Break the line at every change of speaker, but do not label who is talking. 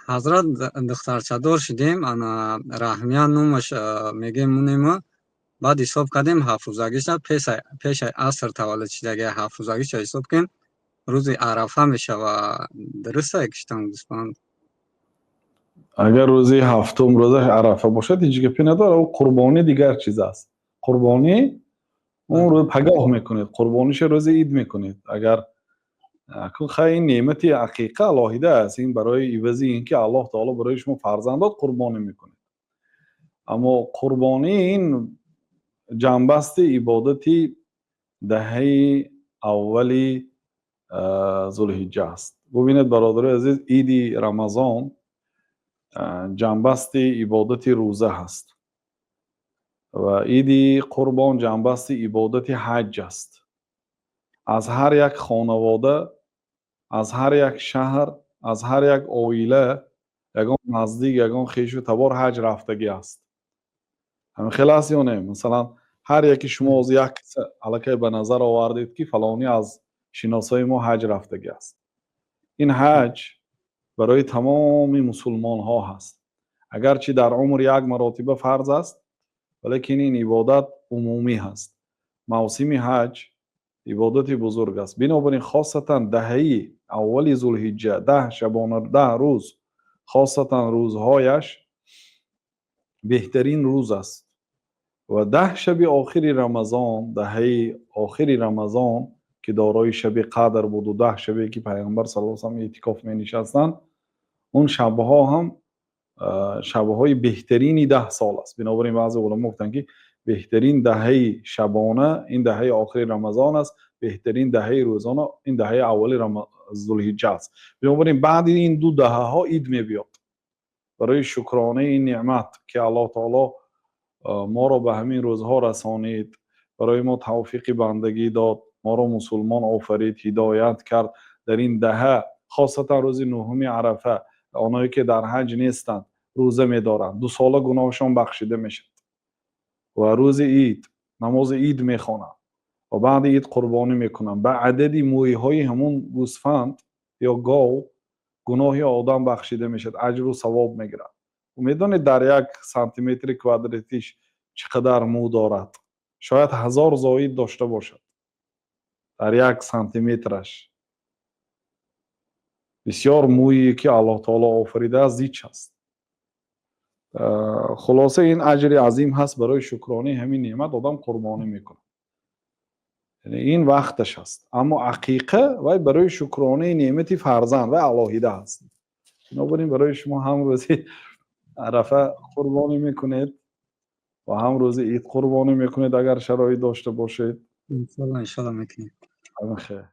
Ҳазрат, духтарчадор шудем, ана Раҳмия номаш мегем мунема. Баъд ҳисоб кардем, ҳафтрӯзагиша пешаи аср таваллуд шидаги, ҳафтрӯзагиша ҳисоб кунем, рӯзи Арафа мешава. Дуруста киштан гӯсфанд?
Агар рӯзи ҳафтум рӯзаш Арафа бошад, ҳеҷ гапе надорад. Ӯ қурбонӣ дигар чиз аст. Қурбонӣ он рӯз пагоҳ мекунед, қурбониша рӯзи ид мекунед. Агар хай, ин неъмати ақиқа алоҳида аст. Ин барои ивази ин ки Аллоҳ таоло барои шумо фарзанд дод, қурбонӣ мекунед. Аммо қурбонӣ ин ҷамъбасти ибодати даҳаи аввали Зулҳиҷҷа аст. Бубинед, бародарои азиз, иди Рамазон ҷамъбасти ибодати рӯза ҳаст ва иди Қурбон ҷамъбасти ибодати ҳаҷ аст. Аз ҳар як хонавода, аз ҳар як шаҳр, аз ҳар як оила ягон наздик, ягон хешу табор ҳаҷ рафтагӣ аст. Ҳамин хел аст ё не? Масалан, ҳар яки шумо ҳозир як каса аллакай ба назар овардед, ки фалонӣ аз шиносои мо ҳаҷ рафтагӣ аст. Ин ҳаҷ барои тамоми мусулмонҳо ҳаст. Агарчи дар умр як маротиба фарз аст, валекин ин ибодат умумӣ ҳаст. Мавсими ҳаҷ ибодати бузург аст. Бинобар ин, хосатан даҳаи аввали Зулҳиҷҷа, 10 шабона, 10 рӯз, хосатан рӯзҳояш беҳтарин рӯз аст ва 10 шаби охири Рамазон, даҳаи охири Рамазон, ки дорои шаби қадр буду 10 шабе ки Пайғамбар саллаллоҳу алайҳи васаллам эътикоф менишастанд, он шабҳо ҳам шабҳои беҳтарини 10 сол аст. Бинобар ин баъзе уламо гуфтанд, ки беҳтарин даҳаи шабона ин даҳаи охири Рамазон аст, беҳтарин даҳаи рӯзона ин даҳаи аввали Зулҳиҷҷа аст. Бинобар ин баъди ин ду даҳаҳо ид мебиёд барои шукронаи ин неъмат, ки Аллоҳ таоло моро ба ҳамин рӯзҳо расонид, барои мо тавфиқи бандагӣ дод, моро мусулмон офарид, ҳидоят кард. Дар ин даҳа, хосатан рӯзи нуҳуми Арафа, оное ки дар ҳаҷ нестанд, рӯза медоранд, дусола гуноҳшон бахшида мешавад ва рӯзи ид намози ид мехонанд ва баъди ид қурбонӣ мекунанд. Ба адади мӯйҳои ҳамун гӯсфанд ё гов гуноҳи одам бахшида мешавад, аҷру савоб мегирад. Медонед, дар як сантиметри квадратиш чӣ қадар мӯ дорад? Шояд 1000 зоид дошта бошад дар як сантиметраш. Бисёр мӯе ки Аллоҳ таоло офаридааст, зич аст. Хулоса, ин аҷри азим ҳаст. Барои шукронаи ҳамин неъмат одам қурбонӣ мекунад, ин вақташ аст. Аммо ақиқа вай барои шукронаи неъмати фарзанд, вай алоҳида аст. Бинобар ин барои шумо ҳам рӯзи Арафа қурбонӣ мекунед ва ҳам рӯзи ид қурбонӣ мекунед, агар шароит дошта бошед.
Иншалло, иншалло, мекунем.
Хел.